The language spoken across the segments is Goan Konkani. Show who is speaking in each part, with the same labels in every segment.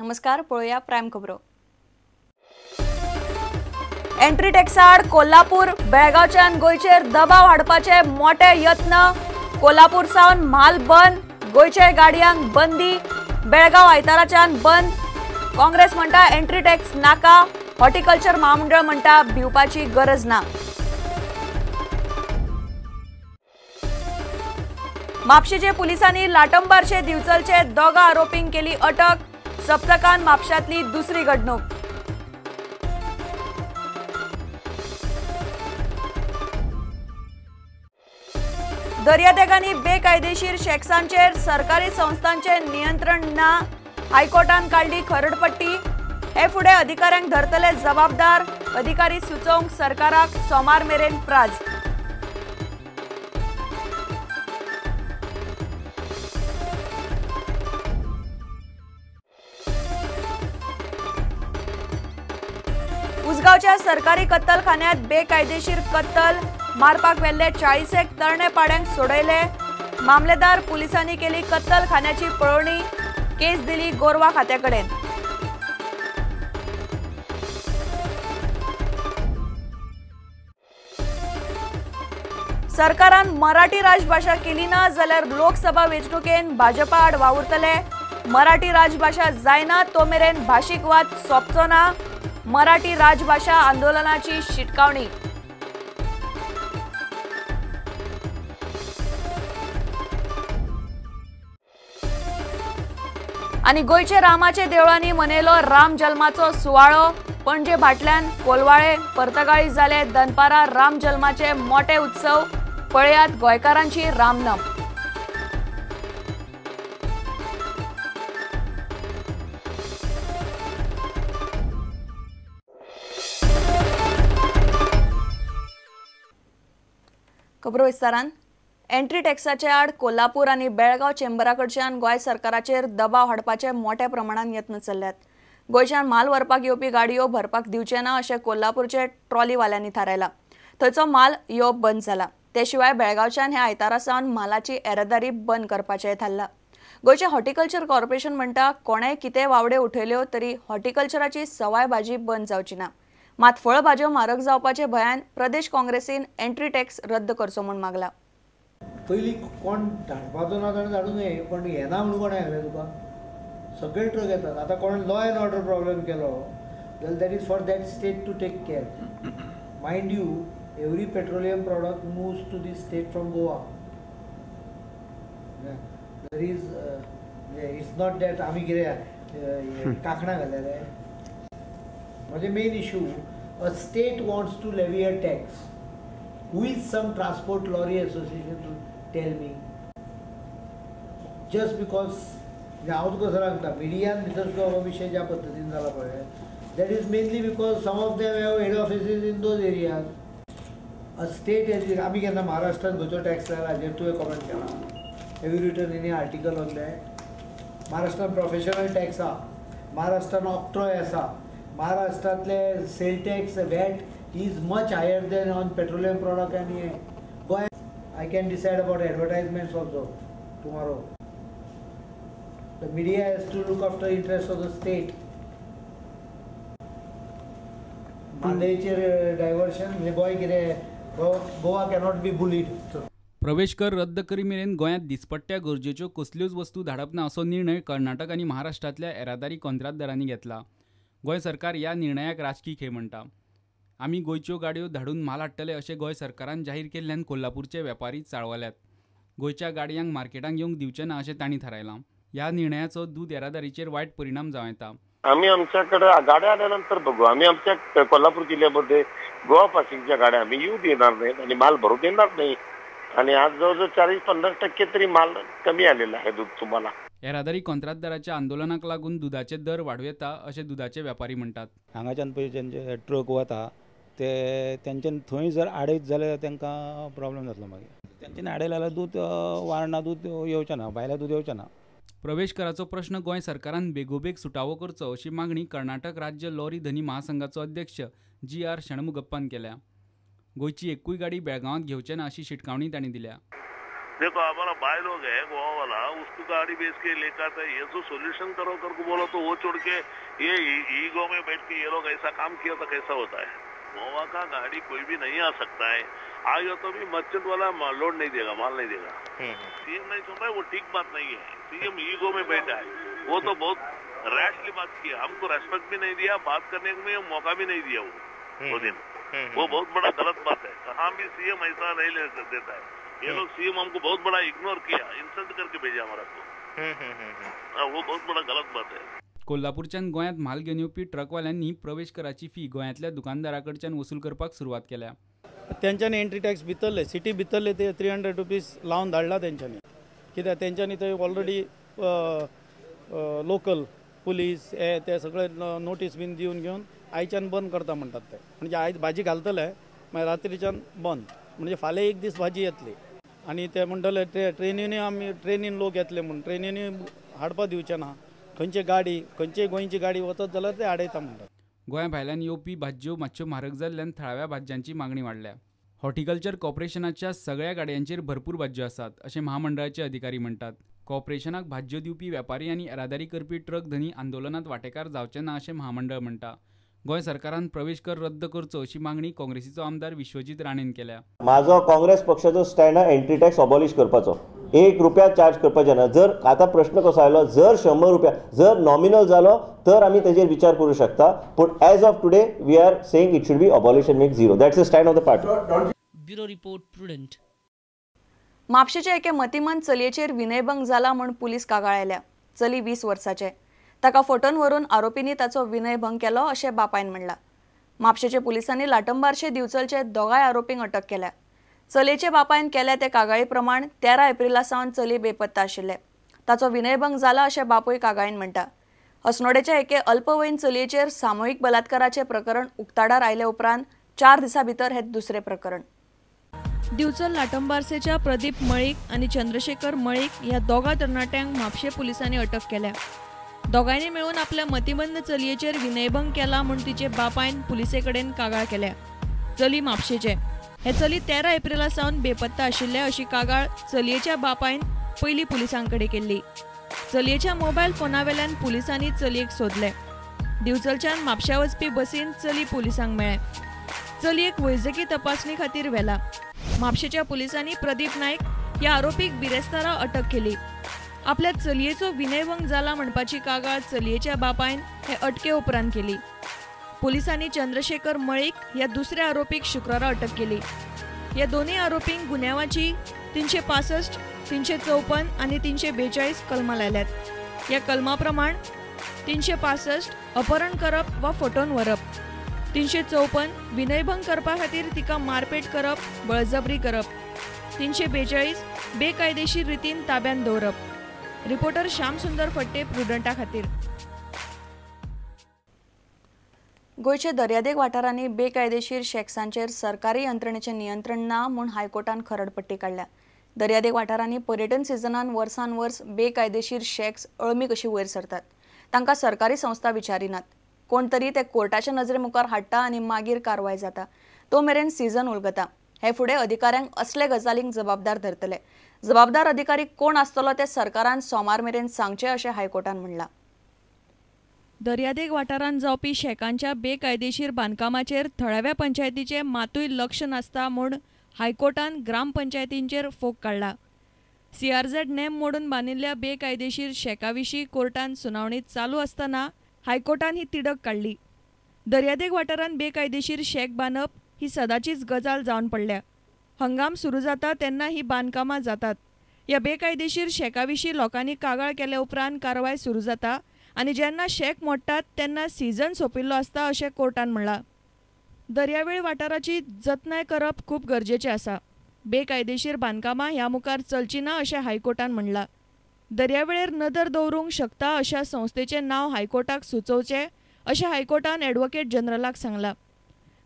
Speaker 1: नमस्कार, पळोवया प्रायम खबरो। एंट्री टॅक्सा आड कोल्हापूर बेळगांवच्यान गोंयचेर दबाव हाडपाचे मोठे यत्न। कोल्हापूर सावन म्हाल बंद, गोंयच्या गाडयांक बंदी, बेळगांव आयताराच्यान बंद। काँग्रेस म्हणटा एंट्री टॅक्स नाका, हॉर्टिकल्चर महामंडळ म्हणटा भिवपाची गरज ना। म्हापशेचे पुलिसांनी लाटंबारचे दिवचलचे दोगा आरोपींक केली अटक। सप्तकान म्हापशांतली दुसरी घडणूक। दर्यादेगांनी बेकायदेशीर शॅक्सांचेर सरकारी संस्थांचे नियंत्रण ना, हायकोर्टान काडली खरडपट्टी। हे फुडें अधिकाऱ्यांक धरतले जबाबदार, अधिकारी सुचोवंक सरकाराक सोमार मेरेन प्राज। उसगांवच्या सरकारी कत्तलखान्यात बेकायदेशीर कत्तल, मारपाक व्हेल्ले 40 तरणे पाड्यांक सोडयले। मामलेदार पुलिसांनी केली कत्तलखान्याची पळोवणी, केस दिली गोरवा खात्याकडेन। सरकारान मराठी राजभाषा केली ना जाल्यार लोकसभा वेंचणुकेन भाजपा आड वावुरतले। मराठी राजभाषा जायना तो मेरेन भाशीक वाद सोंपचो ना, मराठी राजभाषा आंदोलनाची शिटकावणी। आनी गोंयचे रामाचे देवळांनी मनयलो राम जल्माचो सुवाळो। पणजे भाटल्यान कोलवाळे पर्तगाळी जाले दनपारा राम जल्माचे मोठे उत्सव। पळयात गोंयकारांची रामनम। खबरो विस्तारान। एंट्री टॅक्साचे आड कोल्हापूर आनी बेळगांव चेंबरा कडच्यान गोंय सरकाराचेर दबाव हाडपाचे मोठ्या प्रमाणान यत्न चल्ल्यात। गोंयच्यान म्हाल व्हरपाक येवपी गाडयो भरपाक दिवचे ना अशें कोल्हापूरचे ट्रॉलीवाल्यांनी थारायलां। थंयचो म्हाल येवप बंद जाला। ते शिवाय बेळगांवच्यान ह्या आयतारा सावन म्हालाची येरादारी बंद करपाचें थारलां। गोंयचें हॉर्टिकल्चर कॉर्पोरेशन म्हणटा कोणेय कितें वावडे उठयल्यो तरी हॉर्टिकल्चराची सवाय भाजी बंद जावची ना। मात फळभाज्यो म्हारग जावपाचे भंयान प्रदेश काँग्रेसीन एंट्री टॅक्स रद्द करचो म्हूण मागला।
Speaker 2: पयलीं कोण धाडपाचो ना ताणें धाडूं नये, पण येना म्हणून कोणें सांगलें तुका? सगळे ट्रक येतात। आतां कोण लॉ एंड ऑर्डर प्रॉब्लेम केलो जाल्यार that is for that state to take care. Mind you, every petroleum product moves to this state from Goa. There is it's not that आमी कितें कांकणां घाल्या रे। म्हजें main issue, a state wants to levy a tax. Who is some transport lorry association to tell me? Just because हांव तुका सांगता, मिडियान भितर सुद्दां हो विशय ज्या पद्दतीन जाला पळय, that is mainly because some of them have head offices in those areas. A state has, आमी केन्ना महाराष्ट्रान खंयचो टॅक्स लायला हाजेर तुवें कॉमेंट केला? Have you written any article on that? महाराष्ट्रान प्रोफेशनल टॅक्स आहा, महाराष्ट्रान ऑक्ट्रॉय आसा, महाराष्ट्रांतले sale tax VAT is much higher than on petroleum product and Goa. I can decide about advertisements also tomorrow. The media has to look after interest of the state. म्हादयचेर diversion म्हणजे गोंय कितें, गोवा कॅनॉट बी बुलीड।
Speaker 3: प्रवेश कर रद्द करी मेरेन गोंयांत दिसपट्ट्या गरजेच्यो कसल्योच वस्तू धाडप ना असो निर्णय कर्नाटक आनी महाराष्ट्रांतल्या येरादारी कंत्राटदारांनी घेतला। गोंय सरकार ह्या निर्णयाक राजकी खेळ म्हणटा। आमी गोंयच्यो गाडयो धाडून म्हाल हाडटले अशें गोंय सरकारान जाहीर केल्ल्यान कोल्हापूरचे वेपारी चाळवल्यात। गोंयच्या गाडयांक मार्केटांत येवंक दिवचे ना अशें तांणी थारायलां। ह्या निर्णयाचो दूद येरादारीचेर वायट परिणाम जावं येता।
Speaker 4: आम्ही आमच्याकडे गाड्या आल्यानंतर बघू। आम्ही आमच्या कोल्हापूर जिल्ह्यामध्ये गोवा पासिंगच्या गाड्या आम्ही येऊ देणार नाहीत आणि माल भरू देणार नाही। आणि आज जवळजवळ 40-50% तरी माल कमी आलेला आहे दूध तुम्हाला।
Speaker 3: येरादारी कंत्राटदाराच्या आंदोलनाक लागून दुधाचे दर वाडूं येता अशें दुधाचे व्यापारी म्हणटात।
Speaker 5: हांगाच्यान पळय जेंचे ट्रक वता ते तेंच्यान थंय जर आडयत जाल्यार तांकां प्रॉब्लेम जातलो। मागीर तेंच्यानी आडयलें जाल्यार दूद वाडना, दूद येवचें ना, भायलें दूद येवचें ना।
Speaker 3: प्रवेश कराचो प्रश्न गोंय सरकारान बेगोबेग सुटावो करचो अशी मागणी कर्नाटक राज्य लॉरी धनी महासंघाचो अध्यक्ष जी are षणमुगप्पान केल्या। गोंयची एकूय गाडी बेळगांवांत घेवचे ना अशी शिटकावणी तांणी दिल्या।
Speaker 6: देखो हमारा भाई लोग है गोवा वाला, उसको गाड़ी बेच के लेकर आता है, ये जो सोल्यूशन करो करके बोलो तो वो छोड़ के ये ईगो में बैठ के ये लोग ऐसा काम किया तो कैसा होता है। गोवा का गाड़ी कोई भी नहीं आ सकता है, आएगा तो भी मर्चेंट वाला लोड नहीं देगा, माल नहीं देगा। सीएम नहीं सुन रहा है, वो ठीक बात नहीं है। सीएम ईगो में बैठा है, वो तो बहुत रैशली बात किया, हमको रेस्पेक्ट भी नहीं दिया, बात करने में मौका भी नहीं दिया वो दिन। वो बहुत बड़ा गलत बात है, कहाँ भी सीएम ऐसा नहीं ले देता है। ये लोग सीएम हमको बहुत बड़ा इग्नोर किया, इंसल्ट करके भेजा हमारा को, वो बहुत बड़ा गलत बात है।
Speaker 3: कोल्हापूरच्यान गोंयांत म्हाल घेवन येवपी ट्रकवाल्यांनी प्रवेश कराची फी गोंयांतल्या दुकानदारां कडच्यान वसूल करपाक सुरवात केल्या।
Speaker 7: तेंच्यांनी एंट्री टॅक्स भितरले सिटी भितरले ते 300 रुपीज लावन धाडला तेंच्यांनी, कित्याक तेंच्यांनी थंय ऑलरेडी लोकल पुलीस हे ते सगळे नोटीस बीन दिवन घेवन आयच्यान बंद करता म्हणटात ते, म्हणजे आयज भाजी घालतले मागीर रात्रीच्यान बंद, म्हणजे फाल्यां एक दीस भाजी येतली। आनी ते म्हणटले ते ट्रेनीनूय आमी ट्रेनीन लोक येतले म्हूण ट्रेनीनूय हाडपा दिवचे ना, खंयची गाडी खंयची गोंयची गाडी वचत जाल्यार ते आडयता म्हणटात।
Speaker 3: गोंया भायल्यान येवपी भाजयो मातश्यो म्हारग जाल्ल्यान थळाव्या भाजयांची मागणी वाडल्या। हॉर्टिकल्चर कॉर्पोरेशनाच्या सगळ्या गाडयांचेर भरपूर भाजयो आसात अशें महामंडळाचे अधिकारी म्हणटात। कॉर्पोरेशनाक भाजयो दिवपी वेपारी आनी येरादारी करपी ट्रक धनी आंदोलनात वांटेकार जावचे ना अशें महामंडळ म्हणटा। गोंय सरकारान प्रवेश कर रद्द करचो अशी मागणी काँग्रेसीचो आमदार विश्वजीत राणेन केल्या।
Speaker 8: म्हाजो काँग्रेस पक्षाचो स्टँड एंट्री टॅक्स अबॉलिश करपाचो, 1 रुपया चार्ज करपाचें ना। जर आतां प्रश्न कसो आयलो, जर 100 रुपया जर नॉमिनल जालो तर आमी तेजेर विचार करूं शकता, पूण as of today we are saying it should be abolish and make zero. That's the stand of the party.
Speaker 9: Bureau report, Prudent.
Speaker 1: म्हापशेचे एके मतिमंद चलयेचेर विनयभंग जाला म्हूण पुलीस कागाळ आयल्या। चली 20 वर्साचें, ताका फोटोन व्हरून आरोपींनी ताचो विनयभंग केलो अशें बापायन म्हणलां। म्हापशेचे पुलिसांनी लाटंबारशे दिवचलचे दोगांय आरोपींक अटक केल्या। चलयेचे बापायन केल्या ते कागाळी प्रमाण 13 एप्रिला सावन चली बेपत्ता आशिल्ले, ताचो विनयभंग जाला अशें बापूय कागाळीन म्हणटा। अस्नोडेच्या एके अल्पवयीन चलयेचेर सामुहीक बलात्काराचें प्रकरण उक्ताडार आयले उपरांत 4 दिसां भितर हें दुसरें प्रकरण। दिवचल लाटंबारसेच्या प्रदीप मळीक आनी चंद्रशेखर मळीक ह्या दोगां तरणाट्यांक म्हापशें पुलिसांनी अटक केल्या। दोगांयनी मेळून आपल्या मतिमंद चलयेचेर विनयभंग केला म्हूण तिचे बापायन पुलिसे कडेन कागाळ केल्या। चली म्हापशेचे, हे चली 13 एप्रिला सावन बेपत्ता आशिल्ले अशी कागाळ चलयेच्या बापायन पयलीं पुलिसां कडेन केल्ली। चलयेच्या मोबायल फोना वेल्यान पुलिसांनी चलयेक सोदले। दिवचलच्यान म्हापश्या वचपी बसीन चली पुलिसांक मेळ्ळें। चलयेक वैजकी तपासणी खातीर व्हेला। म्हापशेच्या पुलिसांनी प्रदीप नायक ह्या आरोपीक बिरेस्तारा अटक केली। आपल्या चलयेचो विनयभंग जाला म्हणपाची कागाळ चलयेच्या बापायन हे अटके उपरांत केली। पुलिसांनी चंद्रशेखर मळीक ह्या दुसऱ्या आरोपीक शुक्रारा अटक केली। ह्या दोनूय आरोपींक गुन्यांवाची 365, 354 आनी 342 कलमां लायल्यात। ह्या कलमा प्रमाण 365 अपहरण करप वा फटोवन व्हरप, 354 विनयभंग करपा खातीर तिका मारपेट करप, बळजबरी करप, 342 बेकायदेशीर रितीन ताब्यांत दवरप। रिपोर्टर श्याम सुंदर फट्टे, प्रुडंटा खातीर। गोंयच्या दर्यादेग वाठारांनी बेकायदेशीर शॅक्सांचेर सरकारी यंत्रणेचें नियंत्रण ना म्हूण हायकोर्टान खरडपट्टी काडल्या। दर्यादेग वाठारांनी पर्यटन सिजनान वर्सान वर्स बेकायदेशीर शॅक्स अळमी कशी वयर सरतात, तांकां सरकारी संस्था विचारिनात। कोण तरी ते कोर्टाच्या नजरे मुखार हाडटा आनी मागीर कारवाय जाता, तो मेरेन सिजन उलगता। हे फुडें अधिकाऱ्यांक असले गजालींक जबाबदार धरतले। जबाबदार अधिकारी कोण आसतलो ते सरकारान सोमार मेरेन सांगचें अशें हायकोर्टान म्हणलां। दर्यादेग वाठारांत जावपी शॅकांच्या बेकायदेशीर बांदकामाचेर थळाव्या पंचायतीचें मातूय लक्ष नासता म्हूण हायकोर्टान ग्रामपंचायतींचेर फोग काडला। सीआरझेड नेम मोडून बांदिल्ल्या बेकायदेशीर शॅका विशीं कोर्टान सुनावणी चालू आसतना हायकोर्टान ही तिडक काडली। दर्यादेग वाठारांत बेकायदेशीर शॅक बांदप ही सदांचीच गजाल जावन पडल्या। हंगाम सुरू जाता तेन्ना ही बांदकामां जातात। ह्या बेकायदेशीर शॅका विशीं लोकांनी कागाळ केल्या उपरांत कारवाय सुरू जाता आनी जेन्ना शॅक मोडटात तेन्ना सीझन सोंपिल्लो आसता अशें कोर्टान म्हणलां। दर्यावेळ वाठाराची जतनाय करप खूब गरजेचें आसा। बेकायदेशीर बांदकामां ह्या मुखार चलची ना अशें हायकोर्टान म्हणलां। दर्यावेळेर नदर दवरूंक शकता अशा संस्थेचें नांव हायकोर्टाक सुचोवचें अशें हायकोर्टान एडवोकेट जनरलाक सांगलां।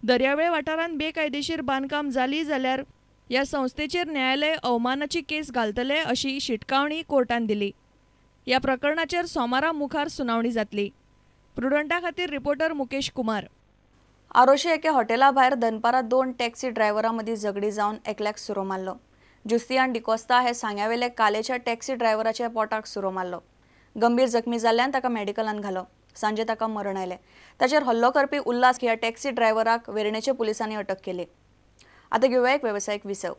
Speaker 1: दर्यावेळ वाठारांत बेकायदेशीर बांदकाम जाली जाल्यार ह्या संस्थेचेर न्यायालय अवमानाची केस घालतले अशी शिटकावणी कोर्टान दिली। ह्या प्रकरणाचेर सोमारा मुखार सुनावणी जातली। प्रुडंटा खातीर रिपोर्टर मुकेश कुमार। आरोशी एके हॉटेला भायर दनपारां 2 टॅक्सी ड्रायव्हरां मदीं झगडी जावन एकल्याक सुरो मारलो। जुस्तियान डिकोस्ता हे सांग्यावेले कालेच्या टॅक्सी ड्रायव्हराच्या पोटाक सुरो मारलो. गंभीर जखमी जाल्ल्यान ताका मेडिकलान घालो. सांजे ताका मरण आयलें. ताचेर हल्लो करपी उल्हास ह्या टॅक्सी ड्रायव्हराक वेर्णेच्या पुलिसांनी अटक केली. आतां घेवया एक वेवसायीक विसव.